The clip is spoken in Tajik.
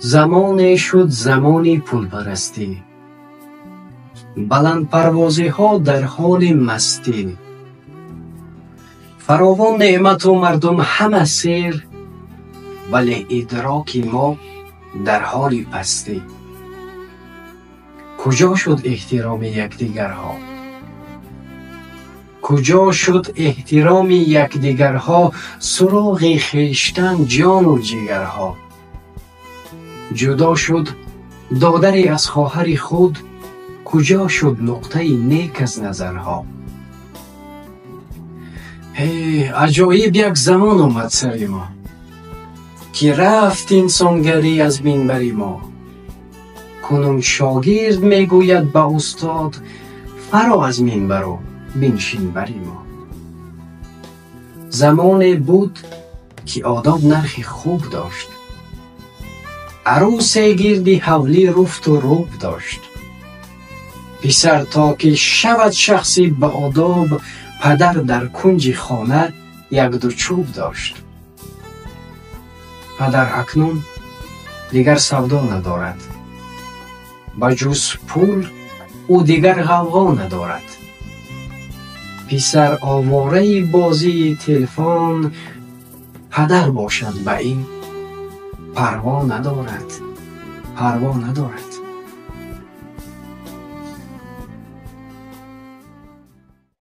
Замоне шуд замони пулпарастӣ, баландпарвозиҳо дар ҳоли мастӣ, фаровон неъмату мардум ҳама сер, вале идроки мо дар ҳоли пастӣ. Куҷо шуд эҳтироми якдигарҳо? Куҷо шуд эҳтироми якдигарҳо? Суроғи хештан ҷону ҷигарҳо. Ҷудо шуд додаре аз хоҳари худ, куҷо шуд нуқтаи нек аз назарҳо? Ҳе, аҷоиб як замон омад сари мо, ки рафт инсонгарӣ аз минбари мо. Кунун шогирд мегӯяд ба устод, фаро аз минбару биншин бари мо. Замоне буд, ки одоб нархи хуб дошт, арӯсе гирди ҳавлӣ руфту рӯб дошт. Писар то ки шавад шахси баодоб, падар дар кунҷи хона якду чӯб дошт. Падар акнун дигар савдо надорад, ба ҷуз пул ӯ дигар ғавғо надорад. Писар овораи бозии телефон, падар бошад ба ин парво надорад, парво надорад.